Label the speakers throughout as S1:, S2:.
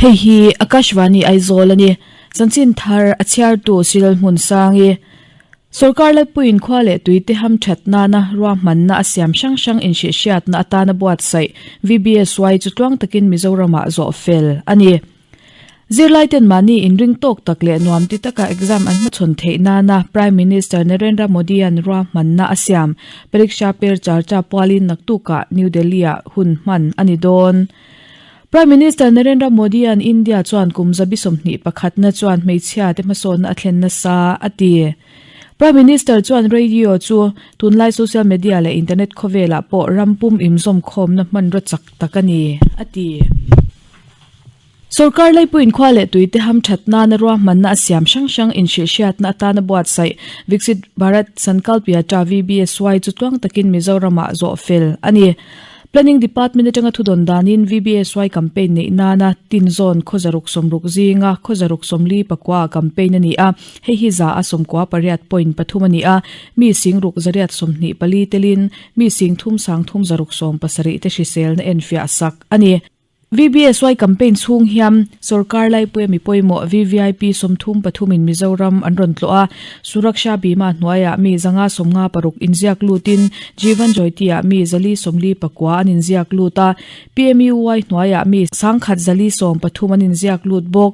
S1: Hei hi Akashvani Aizawl a ni. Chanchin thar a chhiartu Cyril Hmunsangi. Sorkar Lalpuiin khua leh tuite hamthat nana ruahmanna a siam hrang hrang inhrihhriatna atana buatsaih VBSY chu tluang takin Mizoramah zawh fel a ni. Zirlaiten mahni inring tawk tak leh nuam ti taka exam an hmachhawn theih nana Prime Minister Narendra Modi-a'n ruahmanna a siam Pariksha Pe Charcha pualin naktukah New Delhi-ah hun hman a ni dawn. Prime Minister Narendra Modi-a'n India chuan kum zabi 21 pakhatna chuan hmeichhia te hmasawnna a thlen nasa a ti. Prime Minister chuan radio chu tunlai social media leh internet khawvelah pawh ram pum inzawmkhawmna hmanraw chak tak a ni a ti. Sorkar Laipuiin khua leh tuite hamthat nana ruahmanna a siam hrang hrang inhrilhhriatna atana buatsaih Viksit Bharat Sankalp Yatra, VBSY, chu tluang takin Mizoramah zawh fel a ni. Planning Department atanga thudawn danin VBSY campaign neih nana tinzawn khawzaruk sawmruk zinga khawzaruk sawmli pakua campaign a ni a, hei hi za a sawmkua pariat point pathum a ni a, mi singruk zariat 24 telin mi singthum sangthum zaruk 70 te hriselna enfiah sak a ni. VBSY campaign chhung hian sorkar laipuia mi pawimawh VVIP 33 in Mizoram an rawn tlawh a, Suraksha Bima hnuaiah mi zanga 56 inziak lutin Jeevan Jyoti-ah mi zali 49 an inziak lut a, PMUY hnuaiah mi sangkhat zali 13 an inziak lut bawk.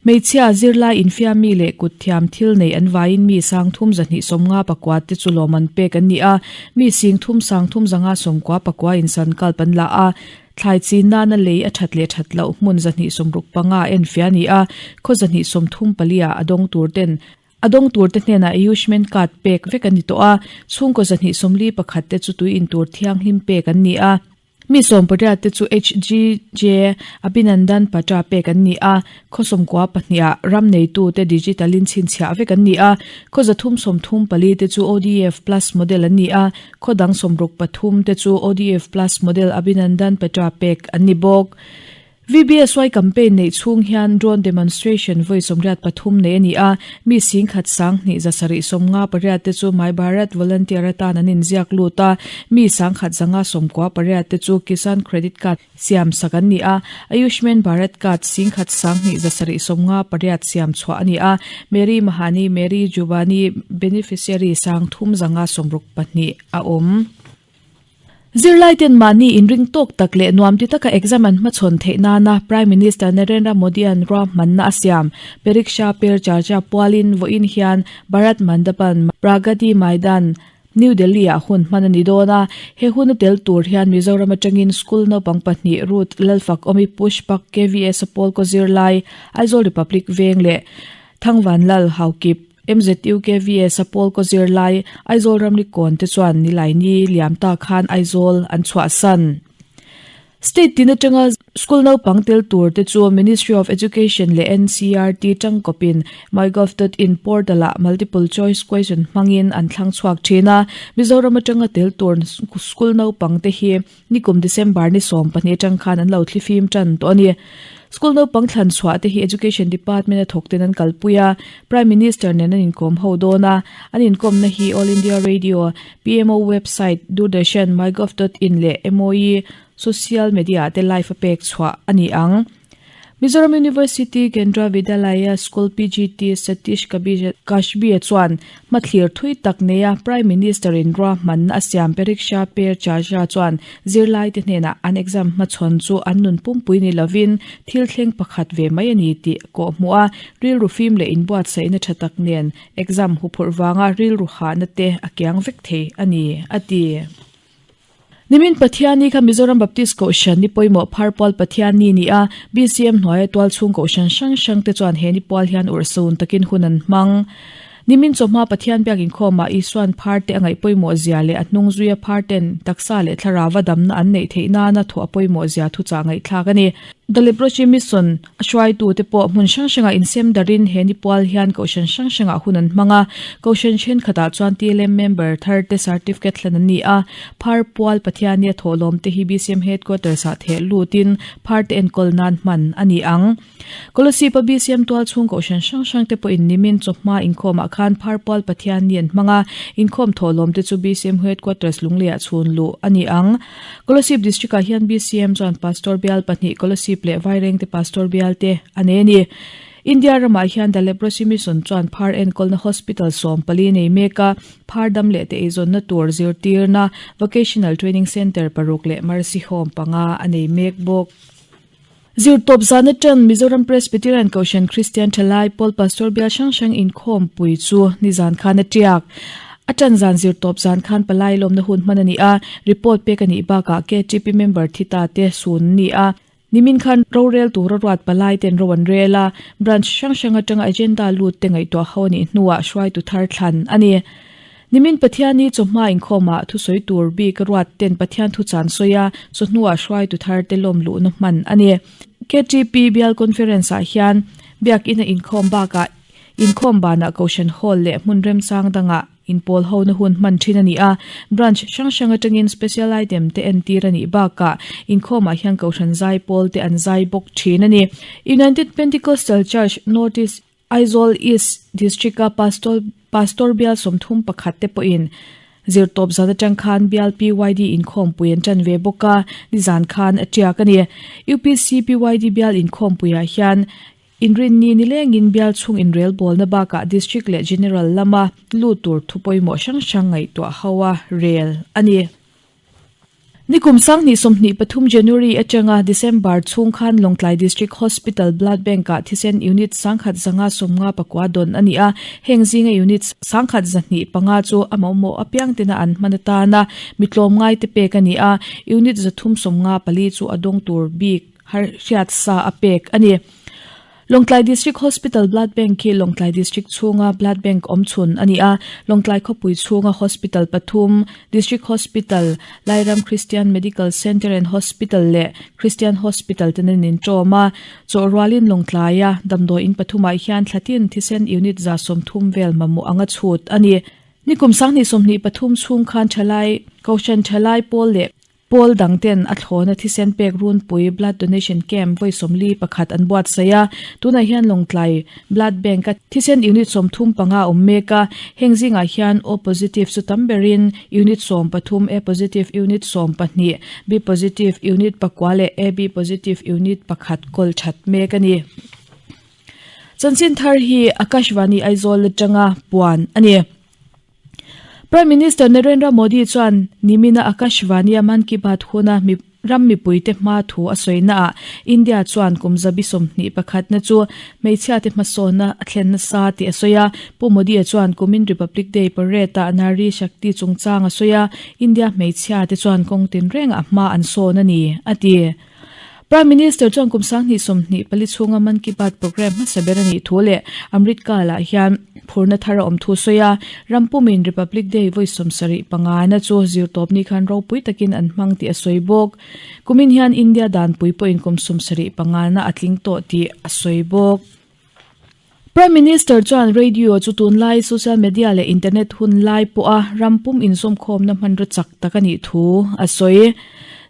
S1: Hmeichhia, zirlai infiammi leh kut thiam thil nei an vaiin mi sangthum zahnih sawmnga pakua te chu lawm an pek an ni a, mi singthum sangthum zanga sawmkua pakua in sankalp an la a, thlai chin nana lei a that leh that loh hmun zahnih sawmruk panga enfiah a ni a, khaw zahnih sawmthum paliah a dawng tur ten a dawng tur te hnenah Ayushman card pek vek a ni tawh a, chhungkaw zahnih sawmli pakhat te chu tui intur thianghlim pek an ni a. Mi sawmpariat te chu HGJ Abhinandan Patra pek an ni a, khaw sawmkua pahniha ram neitute digital in chhinchhiah vek an ni a, khaw zathum 34 te chu ODF Plus model an ni a, khaw dang 63 te chu ODF Plus model Abhinandan Patra pek an ni bawk. VBSY campaign neih chhung hian drone demonstration vawi 83 nei a ni a, mi singkhat sang hnih zasarih 58 te chu My Bharat volunteer atan an inziak lut a, mi sangkhat zanga 98 te chu Kisan Credit Card siam sak an ni a, Ayushman Bharat card singkhat sang hnih zasarih 58 siam chhuah a ni a, Meri Mahani Meri Jubani beneficiary sang thum zanga 62 a awm. Zirlai ten mahni inring tawk tak leh nuam ti taka exam an hmachhawn theih nana Prime Minister Narendra Modi-a'n ruahmanna a siam. Pariksha Pe Charcha pualin vawiin hian Bharat Mandapam, Pragati Maidan, New Delhi-ah hun hman a ni dawn a. He hun a tel tur hian Mizoram atangin school naupang pahnih Ruth Lalfak Awmi Pushpak KVS a pawl kaw zirlai, Aizawl Republic Veng leh Thangvan Lal Haukip, MZUKVS a pawl kaw zirlai Aizawl ramri kawn te chuan Nilaini liam ta khan Aizawl an chhuahsan. State tin atanga school naupang tel tur te chu Ministry of Education leh NCERT tangkawpin mygov.in portal ah multiple choice question hmangin an thlang chhuak thin a. Mizoram atanga tel tur school naupang te hi Nikum December ni 12 atang khan an lo thlifim tan tawh a ni. School naupang thlan chhuah te hi Education Department a thawk ten an kalpui a, Prime Minister nen an inkawm ho dawn a, an inkawmna hi All India Radio, PMO website, Doordarshan, mygov.in leh MOE social media te live a pek chhuah a ni ang. Mizoram University Kendra Vidyalaya School PGT Satish Kashbia chuan hmathlir thui tak neia Prime Minister in ruahmanna a siam Pariksha Pe Charcha chuan zirlaite hnenah an exam hmachhawn chu an nun pumpui ni lovin thil thleng pakhat ve mai a ni tih kawh hmuh a, rilru fim leh inbuatsaihna tha tak nen exam huphurh vanga rilru hahna te a kiang vek thei a ni, a ti. Nimin Pathianni kha Mizoram Baptist Kohhran ni pawimawh Pharpual Pathianni ni a, BCM hnuaia tualchhung Kohhran hrang hrang te chuan he ni pual hian urhsun takin hun an hmang. Nimin chawhma Pathian biak inkhawmah Isuan phar te a ngaih pawimawh zia leh a hnung zuia phar ten taksa leh thlarauva damna an neih theih nana thuah pawimawh zia thuchah ngaihthlak a ni. The Leprosy Mission a hruaitute pawh hmun hrang hrangah insem darin he ni pual hian Kohhran hrang hrangah hun an hmang a. Kohhran thenkhatah chuan TLM member thar te certificate hlan an ni a. Phar pual Pathiani a thawhlawm te hi BCM Headquarters ah theh lutin phar te enkawl nan hman a ni ang. Kolasib a BCM tual chhung Kohhran hrang hrang te pawhin nimin chawhma inkhawmah khan phar pual Pathiani an hmang a. Inkhawm thawhlawm te chu BCM Headquarters Lungleiah chhun luh a ni ang. Kolasib District ah hian BCM chuan Pastor bial pahnih Kolasib. Kolasib leh Vairengte Pastor bial te a nei a ni. India ramah hian The Leprosy Mission chuan phar enkawlna hospital 14 nei mek a, phar dam leh te eizawnna tur zirtirna Vocational Training Centre paruk leh Mercy Home panga a nei mek bawk. Zirtawp zan atang Mizoram Presbyterian Kohhran Kristian Thalai Pawl Pastor bial hrang hrang inkhawmpui chu nizan khan a tiak. A tan zan zirtawp zan khan palai lawmna hun hman a ni a, report pek a nih bakah KTP member thi ta te sun ni a. Nimin khan rorel tura ruat palai ten ro an rel a, branch hrang hrang atanga agenda lut te ngaihtuah ho a nih hnuah hruaitu thar thlan a ni. Nimin Pathianni chawhma inkhawmah thusawi tur bik ruat ten Pathian thu chan sawi a, chawhnuah hruaitu thar te lawm luhna hman a ni. KTP Bial Conference ah hian Biakinn a inkhawm bakah inkhawm banah Kohhran Hall leh hmun remchang dangah inpawl hona hun hman thin a ni a, branch hrang hrang atangin special item te entir a nih bakah inkhawmah hian Kohhran zaipawl te an zai bawk thin a ni. United Pentecostal Church North East Aizawl East District-a Pastor Pastor bial 31 te pawhin zirtawp zan atang khan bial PYD inkhawmpui an tan ve bawk a, nizan khan a tiak a ni. UPC PYD bial inkhawmpuiah hian inrinni nilengin bial chhung inrelbawlna bakah District leh General lama lut tur thu pawimawh hrang hrang ngaihtuah ho a rel a ni. Nikum 2023 January atanga December chhung khan Lawngtlai District Hospital Blood Bank-ah thisen unit 1559 dawn a ni a, heng zinga unit 1125 chu a mamawh apiang tena an hman atana mi tlawmngaite pek a ni a, unit 354 chu a dawng tur bik har hriatsa a pek a ni. Lawngtlai District Hospital Blood Bank hi Lawngtlai District chhunga Blood Bank awm chhun a ni a, Lawngtlai khawpui chhunga Hospital pathum, District Hospital, Lairam Christian Medical Centre and Hospital leh Christian Hospital ten an inṭawm a. Chawhrualin Lawngtlaia damdawi in pathumah hian thlatin thisen unit 30 vel mamawh anga chhut a ni. Nikum 2023 chhung khan ṭhalai, Kohhran ṭhalai pawl leh Pawl dang ten a thlawna thisen pek runpui Blood Donation Camp vawi 41 an buatsaih a, tunah hian Lawngtlai Blood Bank a thisen unit 35 a awm mek a, heng zingah hian O positive chu tam berin unit 13, A positive unit 12, B positive unit pakua leh AB positive unit pakhat kawl that mek a ni. Chanchin thar hi Akashvani Aizawl atanga puan a ni. Prime Minister Narendra Modi chuan nimina Akashvani-a Mann Ki Baat huna mi ram mipuite hma thu a sawina ah India chuan kum zabi 21 na chu hmeichhiate hmasawnna a thlen nasa tih a sawi a. Pu Modi-a chuan kumin Republic Day parade-ah Nari Shakti chungchang a sawi a, India hmeichhiate chuan kawng tinrengah hma an sawn a ni, a ti. Prime Minister chuan kum 2024 chhunga Mann Ki Baat programme hmasa ber a nih thu leh Amrit Kaal-ah hian phurna thar a awm thu sawi a, ram pumin Republic Day vawi 75 na chu zirtawpni khan ropui takin an hmang tih a sawi bawk. Kumin hian India danpui pawhin kum 75 na a tling tawh tih a sawi bawk. Prime Minister chuan radio chu tunlai social media leh internet hun lai pawha ram pum inzawmkhawmna hmanraw chak tak a nih thu a sawi.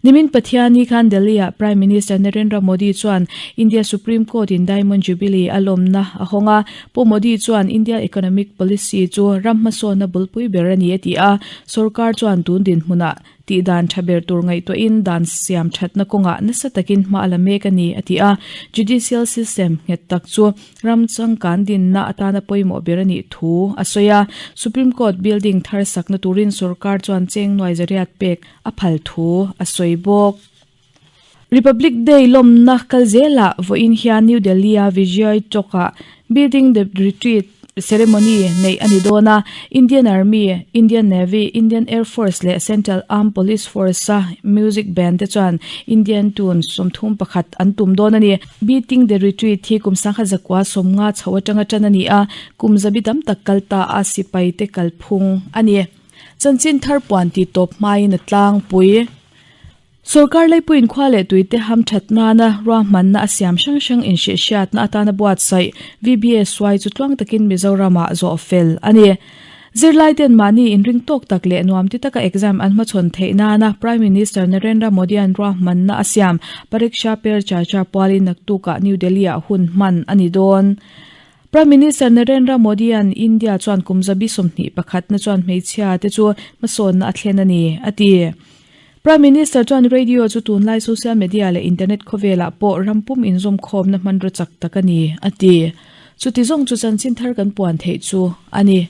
S1: Nimin Pathianni khan Delhi-ah Prime Minister Narendra Modi chuan India Supreme Court-in Diamond Jubilee a lawmna a hawng a. Pu Modi chuan India economic policy chu ram hmasawnna bulpui ber a ni a ti a, sorkar chuan tun dinhmunah Tih dan tha ber tur ngaihtuahin dan siam thatna kawngah nasa takin hma a la mek a ni, a ti a. Judicial system nghet tak chu ram changkan dinna atana pawimawh ber a nih thu a sawi a. Supreme Court building thar sakna turin sorkar chuan cheng nuai zariat pek a phal thu a sawi bawk. Republic Day lawmna kal zelah vawiin hian New Delhi-a Vijay Chowk-ah Building the Retreat ceremony neih a ni dawn a, Indian Army, Indian Navy, Indian Air Force leh Central Armed Police Force-a music band te chuan Indian tune 31 an tum dawn a ni. Beating the Retreat hi kum 1950 chho atanga tan a ni a, kum zabi tam tak kal ta a sipai te kalphung a ni. Chanchin thar puan tih tawp hmain a tlangpui. Sorkar leipuiin khua leh tuite ham that nana ruahmanna a siam hrang hrang inhrehhriatna atana buatsaih VBSY chu tluang takin Mizoramah zawh fel a ni. Zirlaiten mahni inring tawk tak leh nuam ti taka exam an hmachhawn theih nana Prime Minister Narendra Modi-a'n ruahmanna a siam Pariksha Per Charcha pualin naktukah New Delhi-ah hun hman a ni dawn. Prime Minister Narendra Modi-a'n India chuan kum zabi 21 na chuan hmeichhia te chu hmasawnna a thlen a ni, a ti. Prime Minister chuan radio chu tunlai social media leh internet khawvelah pawh ram pum inzawmkhawmna hmanraw chak tak a ni, a ti. Chuti zawng chu chanchin thar kan puan theih chu a ni.